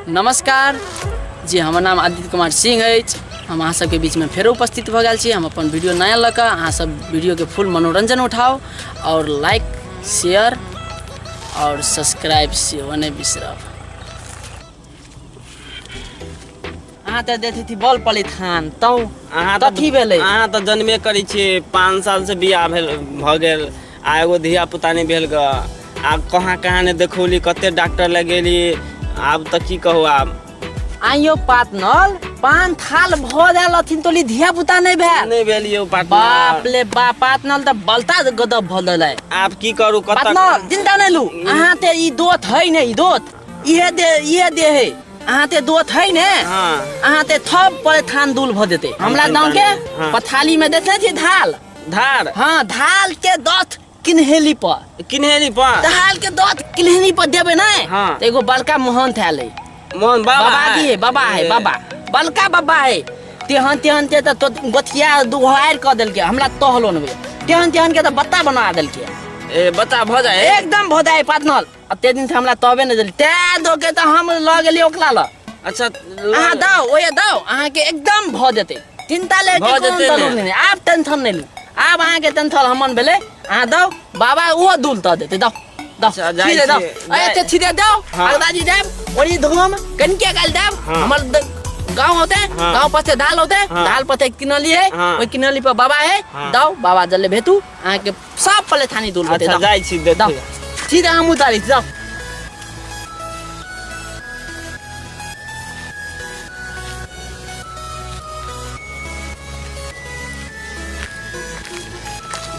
नमस्कार जी, हमर नाम आदित्य कुमार सिंह अछि। हम अहाँ सबके बीचमे फेरो उपस्थित भऽ गेल छी। हम अपन वीडियो नया लऽ कऽ अहाँ सब वीडियोके फुल मनोरंजन उठाउ और लाइक शेयर और सब्सक्राइब सेहो नहि बिसरब। अहाँ तऽ देखै छी बल पलिथान तौ अहाँ कथी भेलै? अहाँ तऽ जन्मे करै छियै, 5 साल से बियाह भेल भऽ गेल आ एगो धिया पुता नहि भेल ग। आब कहाँ कहाँ नहि देखौली, कते डॉक्टर लग गेली, आब तऽ की कहू। आब आइयो पातनल पान थाल भऽ गेल अथिन तोली धिया पुता नहि भेल, नहि भेल यौ पातनल। बाप ले बाप, पातनल तऽ बलता गदब भऽ गेलै। आब की करू कतऽ पातनल चिंता नहि लू। अहाँ ते ई दोत है ने, ई दोत इहे दे, इहे दे है। अहाँ ते दोत है ने, अहाँ ते थप पर थान दूल भऽ जेतै। हमरा गाँव के पथाली में देखने छी धाल धार, हाँ धाल के दत किन्हेली पर, किन्हेली पर धाल के दत किन्हेली पर देबै ने। हाँ। एगो बड़का मोहन था ले, मोहन बाबा बाबा जी है, बाबा है, बाबा बड़का बाबा है। तेहन तेहन के तो गोथिया दुहार कऽ देलकै, हमरा तहलो ने तेहन तेहन के तो बत्ता बना देलकै। ए बत्ता भऽ जाए, एकदम भऽ जाए पातनल। आ ते दिन से हमरा तबे ने देल, तै दो के तो हम लऽ गेलियै ओकला ल। अच्छा अहाँ दाও, ओए दाओ, अहाँ के एकदम भऽ जेतै, चिंता ले के कोनो जरूर नहीं। आब टेंशन नहीं लू, आब अहाँ के टेंशन हमन भेलै। अहाँ दाओ बाबा, ओहो दूल तऽ देतै। दाओ दाओ सीधे दाओ, एते सीधे दाओ। अगदाजी जायब ओनी धोम कनिके काल देब। हमर गाँव होते, गाँव पछे धाल होते, धाल पछे किनली है, ओहि किनली पर बाबा है। दाओ बाबा जल्ले भेटू, अहाँ के सब पले थानी दूल होते। अच्छा जाइ छी, दाओ सीधा हम उतारी जाओ।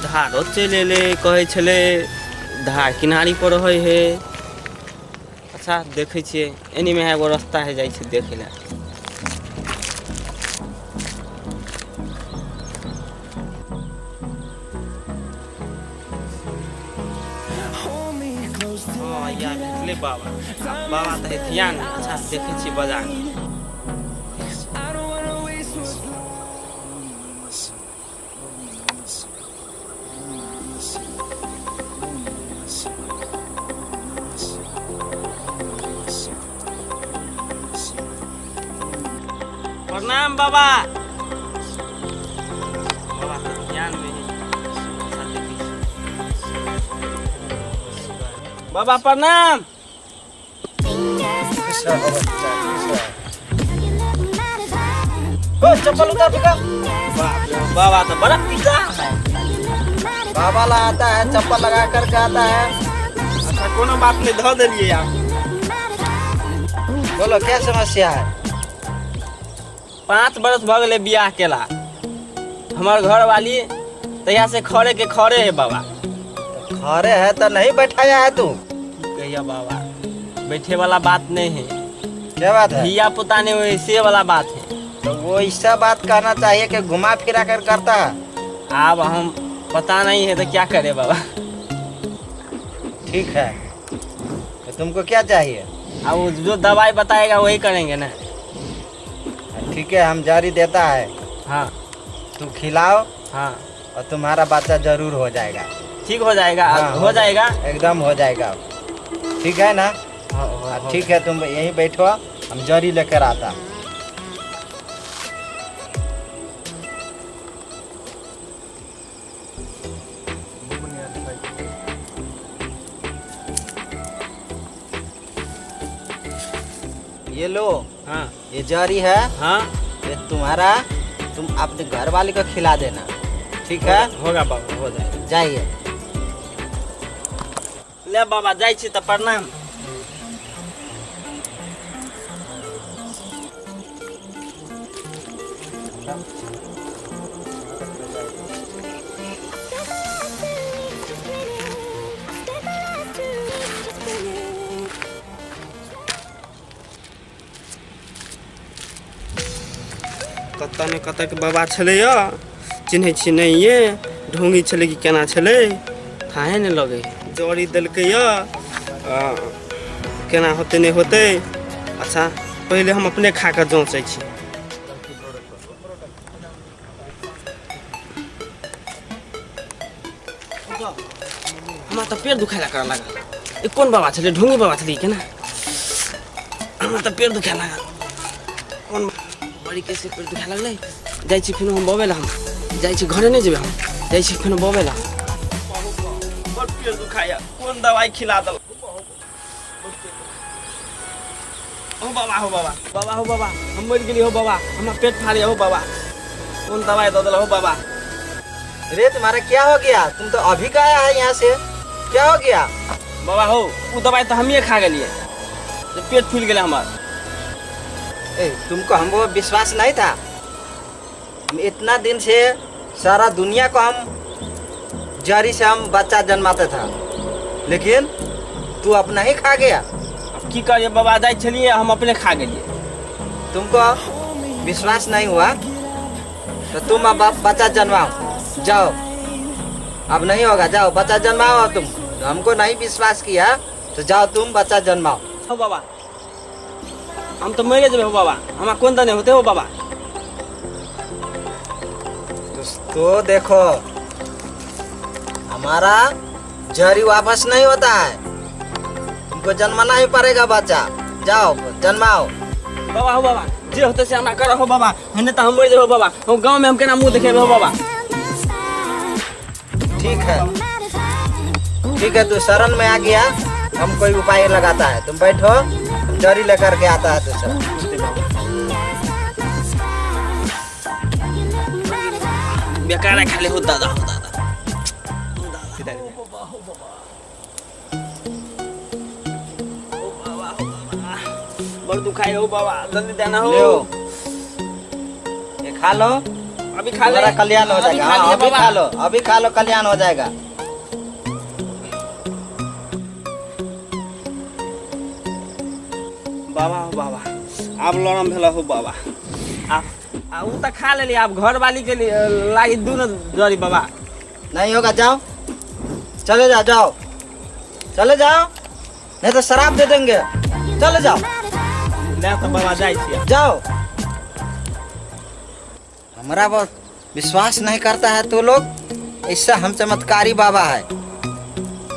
धारो चलि एलै, कहै छलै धार किनारी पर रहै है। अच्छा देखै छियै, एनीमे एगो रास्ता है, जाइ छै देखै लए। हाँ या भेटलै बाबा, बाबा तऽ है ध्यान। अच्छा देखै छियै बजार। प्रणाम बाबा। बाबा के ध्यान में है। बाबा प्रणाम। ओ चप्पल उतार बेटा। बाबा तो बड़ा पिता है। बाबा ला आता है, चप्पल लगा करके आता है। अच्छा कोनो बात नहीं, धो दिलिए आप। बोलो क्या समस्या है? 5 बरस भऽ गेलै बियाह केला। हमार घर वाली तहिया से खड़े के खड़े है बाबा। खड़े है तो नहीं बैठाया है तू? कहिया बाबा, बैठे वाला बात नहीं है। क्या बात है? धिया पुता नहीं हुए से वाला बात है। तो वो ऐसा बात कहना चाहिए कि घुमा फिरा कर करता है। अब हम पता नहीं है तो क्या करे बाबा। ठीक है, तो तुमको क्या चाहिए? अब जो दवाई बताएगा वही करेंगे ना। ठीक है, हम जारी देता है। हाँ तू खिलाओ। हाँ और तुम्हारा बच्चा जरूर हो जाएगा। ठीक हो जाएगा। हाँ, हो जाएगा, एकदम हो जाएगा। ठीक है ना? हाँ, ठीक है, तुम यहीं बैठो, हम जरी लेकर आता। ये लो। हाँ ये जरी है। हाँ ये तुम्हारा, तुम अपने घर वाले को खिला देना। ठीक है? होगा बाबा, हो जाएगा। जाइए। ले बाबा जाइ छी तऽ प्रणाम। कतऽ ने कतऽ के बाबा छलै, चिन्है छी नहिये, ढोंगी छलै कि केना छलै थाहे नहि लगै। जड़ी देलकै केना होतै नहि होतै। अच्छा पहिले हम अपने खा कऽ जाँचै छी। हमरा तऽ पेट दुखाय करऽ लागल। कोन बाबा छलै, ढोंगी बाबा छलै केना? हमरा त पेट दुखाय लागल कोन बड़ी कैसे पेट दुखाय लागलै जाइ छी फेनो हम बबेला हम जाइ छी घरे नहि जेबै हम जाइ छी फेनो बबेला बड़ पेट दुखाया कोन दवाई खिला दल ओ बाबा हो बाबा बाबा हो बाबा हम मर गेली हो बाबा हमरा पेट फाड़े हो बाबा कौन दवाई दे देला हो बाबा। रे तुम्हारा क्या हो गया? तुम तो अभी का आया है यहाँ से, क्या हो गया? बाबा हो उ दवाई तो हमिए खा गेलिए पेट फूल गेलै हमर। ए तुमको हमको विश्वास नहीं था, हम इतना दिन से सारा दुनिया को हम जरी से हम बच्चा जन्माते था, लेकिन तू अपना ही खा गया। अब की करिए बाबा जाइ छलिए हम अपने खा गेलिए। तुमको विश्वास नहीं हुआ तो तुम अब बच्चा जन्माओ, जाओ अब नहीं होगा, जाओ बच्चा जन्माओ। अब तुम हमको नहीं विश्वास किया तो जाओ तुम बच्चा जन्माओ। हो बाबा हम तो मरे जेबै हो बाबा, हमरा कोन दने होते हो बाबा। तो देखो हमारा जरी वापस नहीं होता है, तुमको जन्माना ही पड़ेगा बच्चा, जाओ जन्माओ। बाबा हो बाबा जे होते से हमरा कर हो बाबा, हने त हम मर जेबै हो बाबा, हम गांव में हम केना मुंह देखेबै हो बाबा। ठीक है ठीक है, तू शरण में आ गया, हम कोई उपाय लगाता है, तुम बैठो, जरी लेकर के आता है दूसरा। बेकार खाली हो दादा हो दादा। बड़ दुखाई हो बाबा, जल्दी देना हो। ये खा लो, अभी खा ले, कल्याण हो जाएगा। हाँ, अभी खा लो, अभी खा लो, कल्याण हो जाएगा। बाबा हो बाबा आब लरम भेल हो बाबा, आ उ त खा लेली, आब घर वाली के लागि दू न जरी बाबा। नहीं होगा, जाओ चले जाओ, जाओ चले जाओ, नहीं तो शराब दे देंगे, चले जाओ। ले तो बाबा जाइ छी, जाओ। हमारा बहुत विश्वास नहीं करता है तो लोग, ऐसा हम चमत्कारी बाबा है,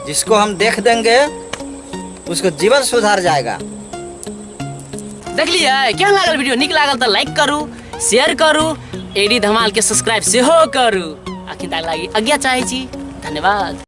जिसको हम देख देंगे उसको जीवन सुधार जाएगा। देखलिए केहन लागल वीडियो? नीक लागल त लाइक करू, शेयर करू, एडी धमाल के सब्सक्राइब सेहो करू। अखन तक लागि आज्ञा चाहै छी, धन्यवाद।